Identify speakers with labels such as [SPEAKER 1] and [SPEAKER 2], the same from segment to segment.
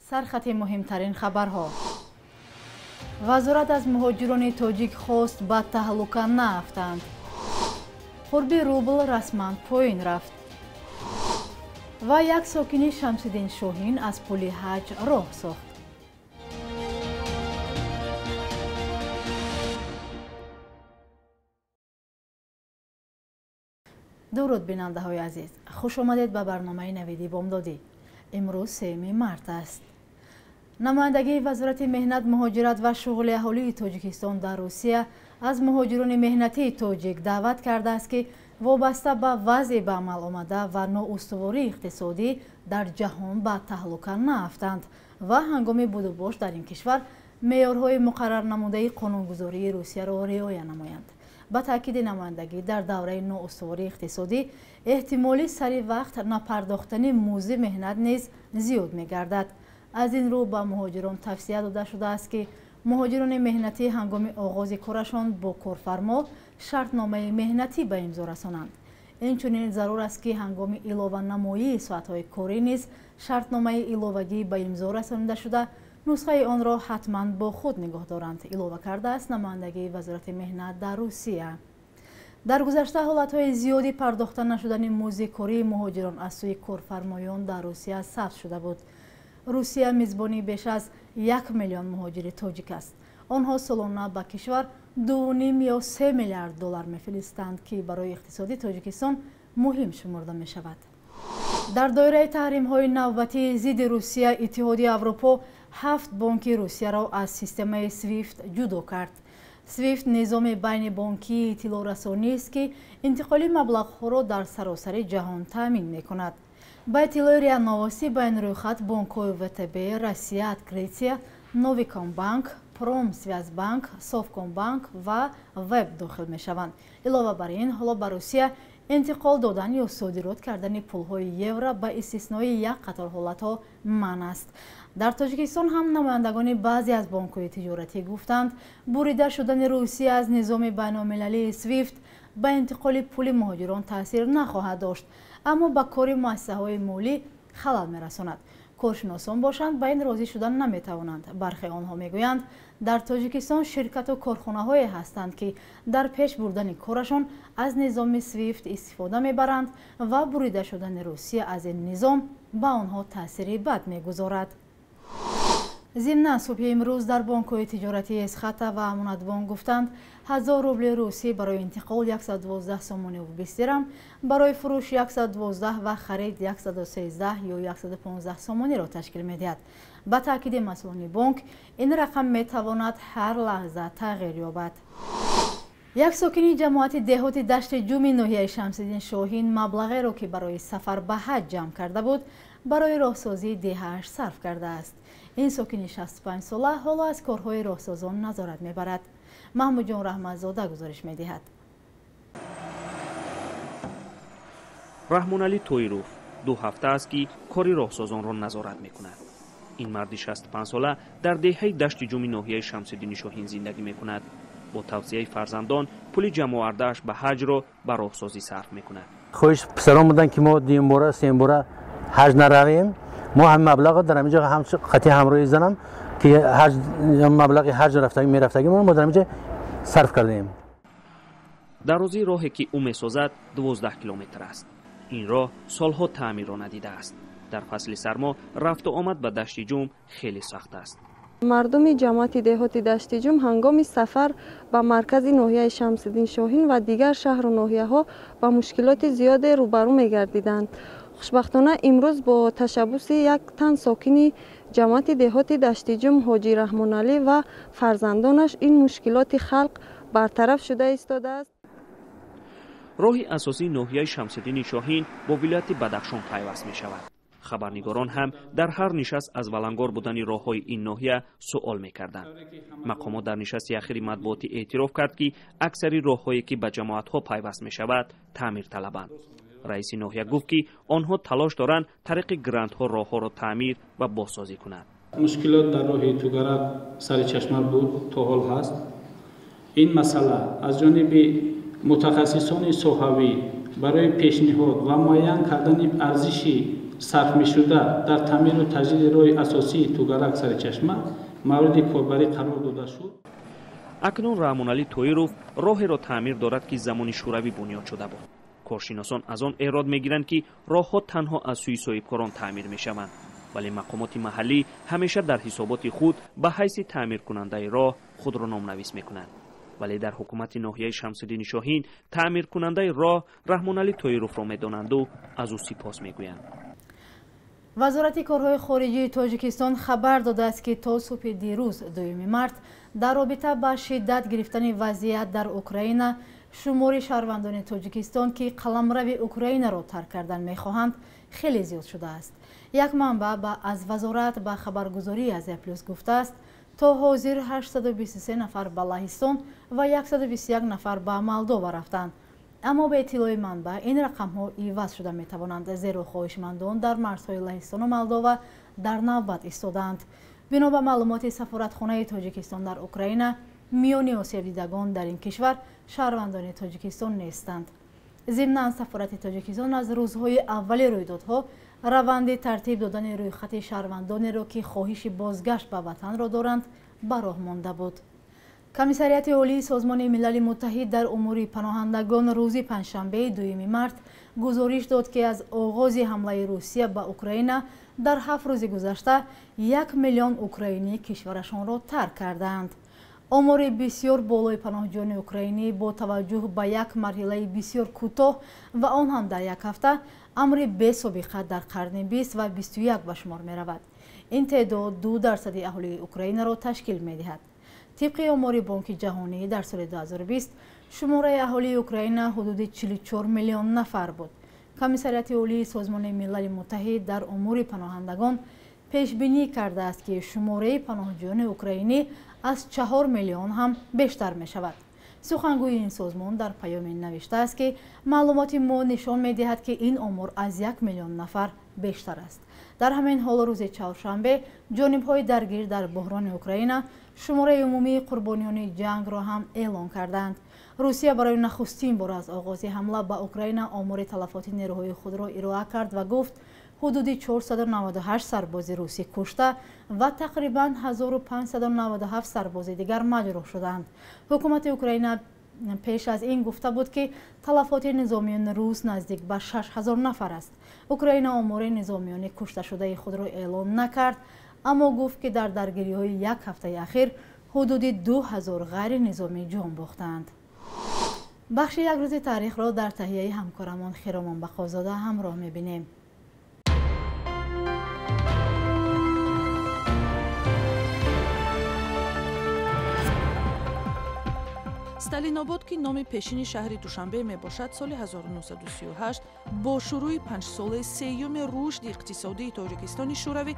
[SPEAKER 1] Сархати муҳимтарин хабарҳо. Вазорат аз муҳоҷирони тоҷик хост ба таҳлука наафтанд. Қурби рубл расман поин рафт. Ва як сокини Шамсиддин Шоҳин аз пули ҳаҷ роҳ сохт. Дуруд, бинандаҳои азиз, хуш омадед ба барномаи Навиди Бомдодӣ. Имрӯз 3 март аст. Намояндагии Вазорати меҳнат, муҳоҷират ва шуғли аҳолии Тоҷикистон дар Русия аз муҳоҷирони меҳнатии тоҷик даъват кардааст, ки вобаста ба вазъи ба амал омада ва ноустувории иқтисодӣ дар ҷаҳон ба таҳлука наафтанд ва ҳангоми будубош дар ин кишвар меъёрҳои муқаррарнамудаи қонунгузории Русияро риоя намоянд. Ба таъкиди намояндагӣ, дар давраи ноустувории иқтисодӣ эҳтимоли сари вақт напардохтани музди меҳнат низ зиёд мегардад. Аз ин рӯ ба муҳоҷирон тавсия дода шудааст, ки муҳоҷирони меҳнатӣ ҳангоми оғози корашон бо корфармо шартномаи меҳнатӣ ба имзо расонанд. Инчунин зарур аст, ки ҳангоми илованамоии соатҳои корӣ низ шартномаи иловагӣ ба имзо расонида шуда, нусхаи онро ҳатман бо худ нигоҳ доранд, илова кардааст намояндагии Вазорати меҳнат дар Русия. Дар гузашта ҳолатҳои зиёди пардохта нашудани музди кории муҳоҷирон аз сӯи корфармоён дар Русия сабт шуда буд. Русия мизбони беш аз 1 миллион муҳоҷири тоҷик аст. Онҳо солона ба кишвар 2,5 ё 3 миллиард доллар мефиристанд, ки барои иқтисоди Тоҷикистон муҳим шумурда мешавад. Дар доираи таҳримҳои навбатии зидди Русия, Иттиҳоди Аврупо 7 бонки Русияро аз системаи SWIFT ҷудо кард. SWIFT низоми байни бонкии иттилоърасонист, ки интиқоли маблағҳоро дар саросари ҷаҳон таъмин мекунад. Ба иттилои РИА Новости, ба ин рӯйхат бонкҳои ВТБ, Россия, Открытие, Новикомбанк, Промсвязьбанк, Совкомбанк ва Веб дохил мешаванд. Илова бар ин, ҳоло ба Русия интиқол додан ё содирот кардани пулҳои евро ба истиснои як қатор ҳолатҳо манъ аст. Дар Тоҷикистон ҳам намояндагони баъзе аз бонкҳои тиҷоратӣ гуфтанд, бурида шудани Русия аз низоми байналмилалии SWIFT ба интиқоли пули муҳоҷирон таъсир нахоҳад дошт, аммо ба кори муассисаҳои молӣ халал мерасонад. Коршиносон бошанд, ба ин розӣ шудан наметавонанд. Бархе онҳо мегӯянд, дар Тоҷикистон ширкату корхонаҳое ҳастанд, ки дар пеш бурдани корашон аз низоми SWIFT истифода мебаранд ва бурида шудани Русия аз ин низом ба онҳо таъсири бад мегузорад. Зимнан, субҳи имрӯз дар бонкҳои тиҷоратии Эсхата ва Амонатбонк гуфтанд, 1000 рубли русӣ барои интиқол 112 сомониву 20 дирам, барои фурӯш 112 ва харид 113 ё 115 сомониро ташкил медиҳад. Ба таъкиди масъулони бонк, ин рақам метавонад ҳар лаҳза тағйир ёбад. Як сокини ҷамоати деҳоти Дашти Ҷуми ноҳияи Шамсиддин Шоҳин маблағеро, ки барои сафар ба ҳаҷ ҷамъ карда буд, барои роҳсозии деҳааш сарф кардааст. Ин сокини 65 сола ҳоло аз корҳои роҳсозон назорат мебарад. Маҳмудҷон Раҳматзода гузориш медиҳад.
[SPEAKER 2] Раҳмоналӣ Тоиров 2 ҳафта аст, ки кори роҳсозонро назорат мекунад. Ин марди 65 сола дар деҳаи Дашти Ҷуми ноҳияи Шамсиддини Шоҳин зиндагӣ мекунад. Бо тавсияи фарзандон пули ҷамъовардааш ба ҳаҷро ба роҳсозӣ сарф мекунад.
[SPEAKER 3] Хоҳиш писарон буданд, ки мо дуюмбора, сеюмбора ҳаҷ наравем. Мо ҳам маблағро дар ҳаминҷо ҳам қатъи ҳамроҳӣ занам, ки ҳаҷ маблағи ҳаҷ мерафтагӣ мо дар ҳаминҷо сарф кардаем.
[SPEAKER 2] Дарозии роҳе, ки ӯ месозад, 12 километр аст. Ин роҳ солҳо таъмирро надидааст. Дар фасли сармо рафту омад ба Дашти Ҷум хеле сахт аст.
[SPEAKER 4] Мардуми ҷамоати деҳоти Дашти Ҷум ҳангоми сафар ба маркази ноҳияи Шамсиддин Шоҳин ва дигар шаҳру ноҳияҳо ба мушкилоти зиёде рӯбарӯ мегардиданд. Хушбахтона, имрӯз бо ташаббуси як тан сокини ҷамоати деҳоти Дашти Ҷум Ҳоҷи Раҳмоналӣ ва фарзандонаш ин мушкилоти халқ бартараф шуда истодааст.
[SPEAKER 2] Роҳи асосии ноҳияи Шамсиддини Шоҳин бо вилояти Бадахшон пайваст мешавад. Хабарнигорон ҳам дар ҳар нишаст аз валангор будани роҳҳои ин ноҳия суол мекарданд. Мақомот дар нишасти ахири матбуотӣ эътироф кард, ки аксари роҳҳое, ки ба ҷамоатҳо пайваст мешавад, таъмирталабанд. Раиси ноҳия гуфт, ки онҳо талош доранд тариқи грантҳо роҳҳоро таъмир ва бозсозӣ кунанд.
[SPEAKER 5] Мушкилот дар роҳи Тугарак сари чашма буд, то ҳол ҳаст. Ин масъала аз ҷониби мутахассисони соҳавӣ барои пешниҳод ва муайян кардани арзиши сарф мешуда дар таъмиру таҷдиди роҳи асосии Тугарак Саричашма мавриди корбарӣ қарор дода шуд.
[SPEAKER 2] Акнун Раҳмоналӣ Тоиров роҳеро таъмир дорад, ки замони Шӯравӣ бунёд шуда буд. Коршиносон аз он эрод мегиранд, ки роҳҳо танҳо аз сӯи соҳибкорон таъмир мешаванд, вале мақомоти маҳаллӣ ҳамеша дар ҳисоботи худ ба ҳайси таъмиркунандаи роҳ худро номнавис мекунанд. Вале дар ҳукумати ноҳияи Шамсиддини Шоҳин таъмиркунандаи роҳ Раҳмоналӣ Тоировро медонанду аз ӯ сипос мегӯянд.
[SPEAKER 1] Вазорати корҳои хориҷии Тоҷикистон хабар додааст, ки то субҳи дирӯз, 2 март, дар робита ба шиддат гирифтани вазъият дар Украина, шумори шаҳрвандони Тоҷикистон, ки қаламрави Украинаро тарк кардан мехоҳанд, хеле зиёд шудааст. Як манбаъ аз вазорат ба хабаргузории Азия Плюс гуфтааст, то ҳозир 823 нафар ба Лаҳистон ва 121 нафар ба Молдова рафтанд. Аммо ба иттилои манбаъ ин рақамҳо иваз шуда метавонанд, зеро хоҳишмандон дар марзҳои Лаҳистону Молдова дар навбат истодаанд. Бино ба маълумоти сафоратхонаи Тоҷикистон дар Украина, миёни осебдидагон дар ин кишвар шаҳрвандони Тоҷикистон нестанд. Зимнан сафорати Тоҷикистон аз рӯзҳои аввали рӯйдодҳо раванди тартиб додани рӯйхати шаҳрвандонеро, ки хоҳиши бозгашт ба ватанро доранд, ба роҳ монда буд. Комиссариати Олии Созмони Милали Муттаҳид дар умури паноҳандагон рӯзи панҷшанбеи 2 март гузориш дод, ки аз оғози ҳамлаи Русия ба Украина дар 7 рӯзи гузашта 1 миллион украинӣ кишварашонро тарк кардаанд. Омори бисёр болои паноҳҷӯёни украинӣ бо таваҷҷӯҳ ба як марҳилаи бисёр кӯтоҳ ва он ҳам дар як ҳафта амри бесобиқа дар қарни 20 ва 21 ба шумор меравад. Ин теъдод 2% аҳолии Украинаро ташкил медиҳад. Тибқи омори Бонки Ҷаҳонӣ дар соли 2020 шумораи аҳолии Украина ҳудуди 44 миллион нафар буд. Комиссариати Олии Созмони Милали Муттаҳид дар умури паноҳандагон пешбинӣ кардааст, ки шумораи паноҳҷӯёни украинӣ аз 4 миллион ҳам бештар мешавад. Сухангӯи ин созмон дар паёме навиштааст, ки маълумоти мо нишон медиҳад, ки ин омор аз 1 миллион нафар бештар аст. Дар ҳамин ҳол рӯзи чоршанбе ҷонибҳои даргир дар буҳрони Украина шумораи умумии қурбониёни ҷангро ҳам эълон карданд. Русия барои нахустин бор аз оғози ҳамла ба Украина омори талафоти нерӯҳои худро ироа кард ва гуфт, ҳудуди 498 сарбози русӣ кушта ва тақрибан 1597 сарбози дигар маҷрӯҳ шуданд. Ҳукумати Украина пеш аз ин гуфта буд, ки талафоти низомиёни рус наздик ба 6000 нафар аст. Украина омори низомиёни кушташудаи худро эълон накард, аммо гуфт, ки дар даргириҳои як ҳафтаи ахир ҳудуди 2000 ғайринизомӣ ҷон бохтанд. Бахши як рӯзи таърихро дар таҳияи ҳамкорамон Хиромон Бақозода ҳамроҳ мебинем.
[SPEAKER 6] Сталинобод, ки номи пешини шаҳри Душанбе мебошад, соли 1938 бо шурӯи панҷсолаи сеюми рушди иқтисодии Тоҷикистони Шӯравӣ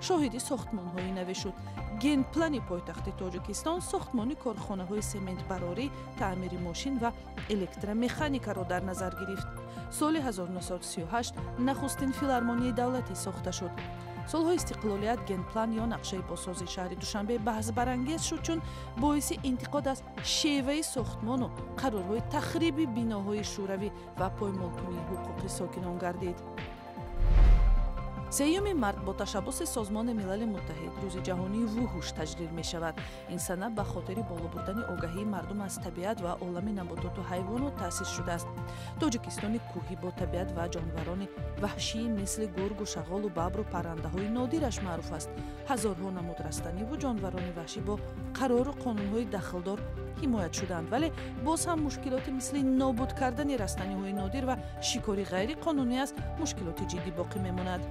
[SPEAKER 6] шоҳиди сохтмонҳои наве шуд. Генплани пойтахти Тоҷикистон сохтмони корхонаҳои сементбарорӣ, таъмири мошин ва электромеханикаро дар назар гирифт. Соли 1938 нахустин филармонияи давлатӣ сохта шуд. Солҳои истиқлолият генплан ё нақшаи бозсозии шаҳри Душанбе баҳсбарангез шуд, чун боиси интиқод аз шеваи сохтмону қарорҳои тахриби биноҳои шӯравӣ ва поймолкунии ҳуқуқи сокинон гардид. 3 март бо ташаббуси Созмони Милали Муттаҳид Рӯзи ҷаҳонии вуҳуш таҷлил мешавад. Ин сана ба хотири боло бурдани огаҳии мардум аз табиат ва олами набототу ҳайвонот таъсис шудааст. Тоҷикистони кӯҳӣ бо табиат ва ҷонварони ваҳшии мисли гургу шағолу бабру паррандаҳои нодираш маъруф аст. Ҳазорҳо намуд растаниву ҷонварони ваҳшӣ бо қарору қонунҳои дахлдор ҳимоят шуданд, вале боз ҳам мушкилоти мисли нобуд кардани растаниҳои нодир ва шикори ғайриқонунӣ аз мушкилоти ҷиддӣ боқӣ мемонад.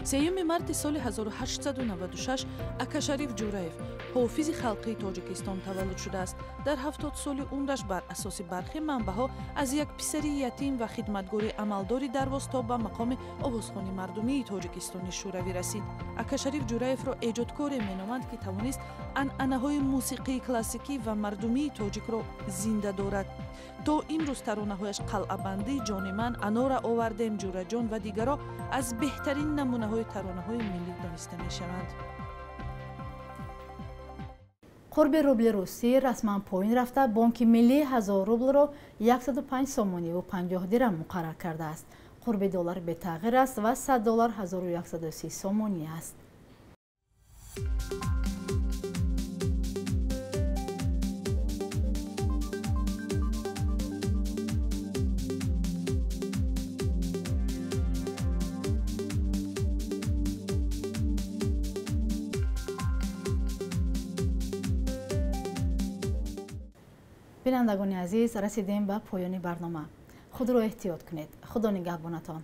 [SPEAKER 6] 3 марти соли 1896 Акашариф Ҷураев, ҳофизи халқии Тоҷикистон, таваллуд шудааст. Дар 70 соли умраш бар асоси бархи манбаъҳо аз як писари ятим ва хидматгори амалдори дарвоз то ба мақоми овозхони мардумии Тоҷикистони Шӯравӣ расид. Акашариф Ҷураевро эҷодкоре меноманд, ки тавонист анъанаҳои мусиқии классикӣ ва мардумии тоҷикро зинда дорад. То имрӯз таронаҳояш «Қалъабандӣ», «Ҷони ман», «Анора овардем», «Ҷураҷон» ва дигаро аз беҳтарин намунаҳои таронаҳои миллӣ дониста мешаванд.
[SPEAKER 1] Қурби рубли русӣ расман поин рафта, Бонки Миллӣ 1000 рублро 105 сомониву 50 дирам муқаррар кардааст. Қурби доллар бетағйир аст ва 100 доллар 1130 сомонӣ аст. Бинандагони азиз, расидем ба поёни барнома. Худро эҳтиёт кунед. Худо нигаҳбонатон.